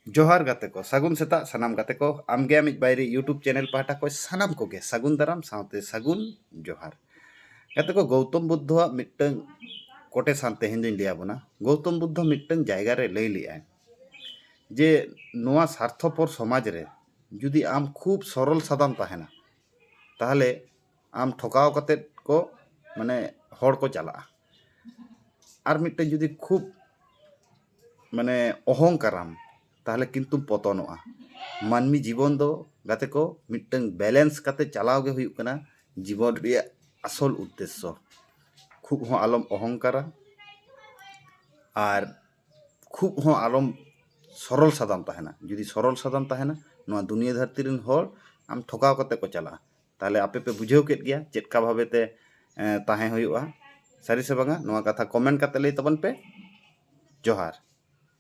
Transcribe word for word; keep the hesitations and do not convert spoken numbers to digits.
ᱡᱚᱦᱟᱨ ᱜᱟᱛᱮ ᱠᱚ, ᱥᱟᱹᱜᱩᱱ ᱥᱮᱛᱟᱜ ᱥᱟᱱᱟᱢ ᱜᱟᱛᱮ ᱠᱚ᱾ ᱟᱢᱜᱮ ᱟᱢᱤᱡ ᱵᱟᱭᱨᱤ YouTube ᱪᱮᱱᱮᱞ ᱯᱟᱦᱴᱟ ᱠᱷᱚᱱ ᱥᱟᱱᱟᱢ ᱠᱚᱜᱮ ᱥᱟᱹᱜᱩᱱ ᱫᱟᱨᱟᱢ ᱥᱟᱶᱛᱮ ᱥᱟᱹᱜᱩᱱ ᱡᱚᱦᱟᱨ᱾ ᱜᱟᱛᱮ ᱠᱚ, ᱜᱳᱣᱛᱚᱢ ᱵᱩᱫᱽᱫᱷᱚᱣᱟᱜ ᱢᱤᱫᱴᱟᱝ ᱠᱚᱴᱮᱥᱟᱱ ᱛᱮᱦᱮᱧ ᱫᱚᱧ ᱞᱟᱹᱭ ᱟᱵᱚᱱᱟ᱾ ᱜᱳᱣᱛᱚᱢ ᱵᱩᱫᱽᱫᱷᱚ ᱢᱤᱫᱴᱟᱝ ᱡᱟᱭᱜᱟ ᱨᱮ ᱞᱟᱹᱭ ᱞᱮᱜᱼᱟᱭ ᱡᱮ ᱱᱚᱣᱟ ᱥᱟᱨᱛᱷᱚᱯᱚᱨ ᱥᱚᱢᱟᱡᱽ ᱨᱮ ᱡᱩᱫᱤ ᱟᱢ ᱠᱷᱩᱵ ᱥᱚᱨᱚᱞ ᱥᱟᱫᱟᱢ ᱛᱟᱦᱮᱱᱟ, ᱛᱟᱦᱚᱞᱮ ᱟᱢ ᱴᱷᱚᱠᱟᱣ ᱠᱟᱛᱮᱫ ᱠᱚ, ᱢᱟᱱᱮ, ᱦᱚᱲ ᱠᱚ ᱪᱟᱞᱟᱜᱼᱟ᱾ ᱟᱨ ᱢᱤᱫᱴᱮᱱ ᱡᱩᱫᱤ ᱠᱷᱩᱵ, ᱢᱟᱱᱮ, ᱚᱦᱚᱝᱠᱟᱨᱟᱢ, ᱛᱟᱦᱚᱞᱮ ᱠᱤᱱᱛᱩᱢ ᱯᱚᱛᱚᱱᱚᱜᱼᱟ᱾ ᱢᱟᱹᱱᱢᱤ ᱡᱤᱵᱚᱱ ᱫᱚ, ᱜᱟᱛᱮ ᱠᱚ, ᱢᱤᱫᱴᱟᱝ ᱵᱮᱞᱮᱱᱥ ᱠᱟᱛᱮ ᱪᱟᱞᱟᱣ ᱜᱮ ᱦᱩᱭᱩᱜ ᱠᱟᱱᱟ ᱡᱤᱵᱚᱱ ᱨᱮᱭᱟᱜ ᱟᱥᱚᱞ ᱩᱫᱽᱫᱮᱥᱥᱚ᱾ ᱠᱷᱩᱵ ᱦᱚᱸ ᱟᱞᱚᱢ ᱚᱦᱚᱝᱠᱟᱨᱟ ᱟᱨ ᱠᱷᱩᱵ ᱦᱚᱸ ᱟᱞᱚᱢ ᱥᱚᱨᱚᱞ ᱥᱟᱫᱟᱢ ᱛᱟᱦᱮᱱᱟ᱾ ᱡᱩᱫᱤ ᱥᱚᱨᱚᱞ ᱥᱟᱫᱟᱢ ᱛᱟᱦᱮᱱᱟ, ᱱᱚᱣᱟ ᱫᱩᱱᱤᱭᱟᱹ ᱫᱷᱟᱹᱨᱛᱤ ᱨᱮᱱ ᱦᱚᱲ ᱟᱢ ᱴᱷᱚᱠᱟᱣ ᱠᱟᱛᱮ ᱠᱚ ᱪᱟᱞᱟᱜᱼᱟ᱾ ᱛᱟᱦᱚᱞᱮ ᱟᱯᱮ ᱯᱮ ᱵᱩᱡᱷᱟᱹᱣ ᱠᱮᱫ ᱜᱮᱭᱟ ᱪᱮᱫ ᱠᱟ ᱵᱷᱟᱵᱮ ᱛᱮ, ᱮᱸ, ᱛᱟᱦᱮᱸ ᱦᱩᱭᱩᱜᱼᱟ᱾ ᱥᱟᱹᱨᱤ ᱥᱮ ᱵᱟᱝᱟ, ᱱᱚᱣᱟ ᱠᱟᱛᱷᱟ ᱠᱚᱢᱮᱱᱴ ᱠᱟᱛᱮ ᱞᱟᱹᱭ ᱛᱟᱵᱚᱱ ᱯᱮ᱾ ᱡᱚᱦᱟᱨ᱾